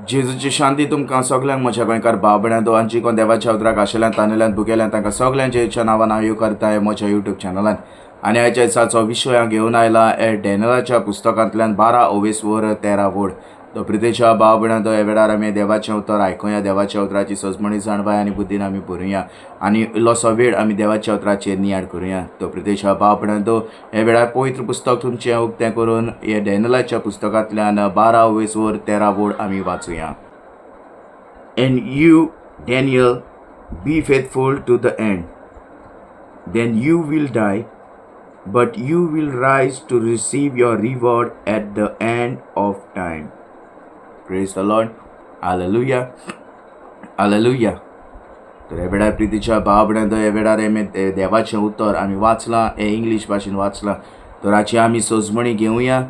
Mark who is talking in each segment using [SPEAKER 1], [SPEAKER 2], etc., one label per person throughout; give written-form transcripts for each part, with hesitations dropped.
[SPEAKER 1] जेजूची शांती तुमकां सगल्यांक म्हज्या गोंयकार भाव भयणां आनी कोण देवाच्या उतराक आशिल्ल्यान तानेल्यान भुकेल्यान तांकां सगल्यांक जेजूच्या नांवान हांव येवकारता म्हज्या युट्यूब चॅनलान. आनी आयच्या दिसाचो विशय हांव घेवन आयला हे डॅनलाच्या पुस्तकांतल्यान 12 ओवेस वर 13 वड. तो प्रितेच्या भाव भयणां ह्या वेळार आमी देवाचें उतर आयकुया, देवाच्या उतराची सजमणी जाणवाय आनी बुद्दीन आमी भरुया आनी इल्लोसो वेळ आमी देवाच्या उतराचेर नियाळ करुया. तो प्रितेच्या भाव भयणां ह्या वेळार पवित्र पुस्तक तुमचें उक्तें करून हे डॅनलाच्या पुस्तकांतल्यान 12 ओवेस वर 13 वड आमी वाचुया. And you, Daniel, be faithful to the end. Then you will die, but you will rise to receive your reward at the end of time. Praise the Lord. Hallelujah. Hallelujah. तर ह्या वेळार प्रितीच्या भाव भयणां ह्या वेळार आमी देवाचें उतर आमी वाचलां, हें इंग्लीश भाशेन वाचलां. तर हाची आमी सजमणी घेवया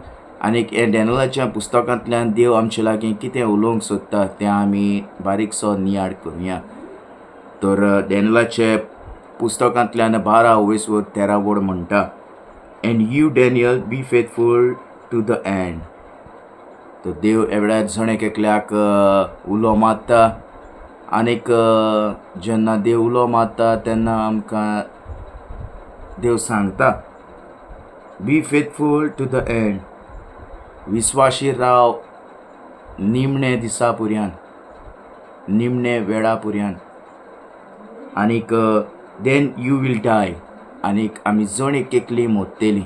[SPEAKER 1] आनी हे डॅनलाच्या पुस्तकांतल्यान देव आमचे लागीं कितें उलोवंक सोदता तें आमी बारीकसो नियाळ करुया. तर डॅनलाचे पुस्तकांतल्यान 12 ओवेस वर 13 वड म्हणटा, And you, Daniel, be faithful to the end. तर देव ह्या वेळार जण एक एकल्याक उलो मारता आनीक जेन्ना देव उलो मारता तेन्ना आमकां देव सांगता, be faithful to the end. विस्वाशी राव निमणे दिसा पुर्यान, निमणे वेळा पुर्यान. आनीक then you will die. आनीक आमी जण एक एकली मोत्तेली.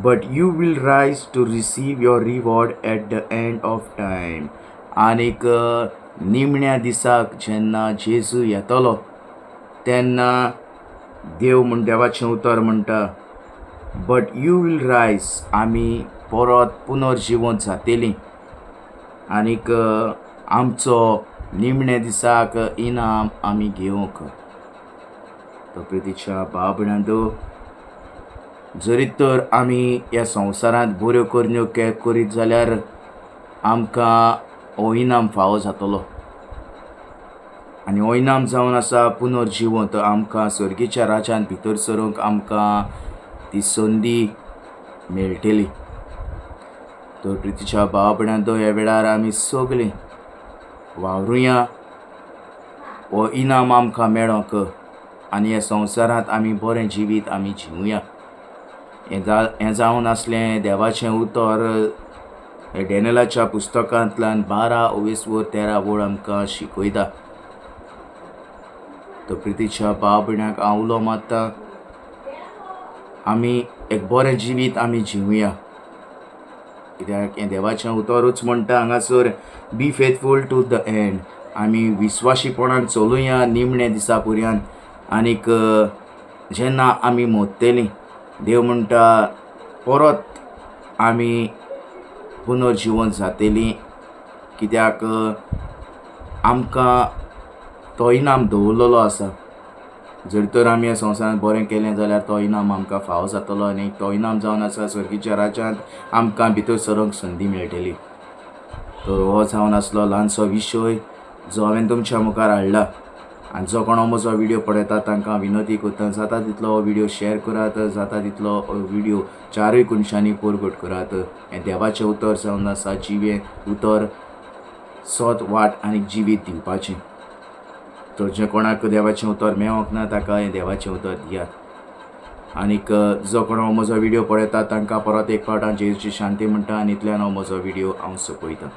[SPEAKER 1] But you will rise to receive your reward at the end of time. आनीक निमण्या दिसाक जेन्ना जेजू येतलो तेन्ना देव म्हण देवाचें उतर म्हणटा, but you will rise, आमी परत पुनर्जिवंत जातेली आनीक आमचो निमणे दिसाक इनाम आमी घेवंक. तो प्रितीच्या भाव भयणांनो, जरी तर आमी ह्या संवसारांत बऱ्यो करण्यो करीत जाल्यार आमकां हो इनाम फावो जातलो आनी हो इनाम जावन आसा पुनर्जिवंत. आमकां सर्गीच्या राज्यांत भितर सरूंक आमकां ती संदी मेळटली. तर प्रितीच्या भाव भयणांनो, ह्या वेळार आमी सगळीं वावरुया हो इनाम आमकां मेळोंक आनी ह्या संवसारांत आमी बरें जिवीत आमी जिवया. हें जावन आसलें देवाचें उतर डॅनलाच्या पुस्तकांतल्यान 12 ओवेस वर 13 वळ आमकां शिकयता. तर प्रितीच्या भाव भयणांक हांव उलो मारता, आमी एक बरें जिवीत आमी जिवया, कित्याक हें देवाचें उतरूच म्हणटा हांगासर, be faithful to the end. आमी विस्वाशीपणान चलुया निमणे दिसा पुर्यान आनीक जेन्ना आमी मोत्तेली, देव म्हणटा, परत आमी पुनर्जिवंत जातेली, कित्याक आमकां तो इनाम दवरलेलो आसा. जर तर आमी ह्या संवसारांत बरें केलें जाल्यार तो इनाम आमकां फावो जातलो आनी तो इनाम जावन आसा सर्गीच्या राज्यांत आमकां भितर सरूंक संदी मेळटली. तर हो जावन आसलो ल्हानसो विशय जो हांवें तुमच्या मुखार हाडला. आनी जो कोण म्हजो व्हिडियो पळयता तांकां विनंती करता, जाता तितलो हो व्हिडियो शेअर करात, जाता तितलो व्हिडियो चारूय कोनशांनी परगट करात. हें देवाचें उतर जावन आसा जिवें उतर, सत वाट आनी जिवीत दिवपाचें. तर जे कोणाक देवाचें उतर मेळोंक ना ताका हें देवाचें उतर दियात. आनीक जो कोण हो म्हजो व्हिडियो पळयता तांकां परत एक फावट हांव जेजूची शांती म्हणटा आनी इतल्यान हो म्हजो व्हिडियो हांव सोंपयतां.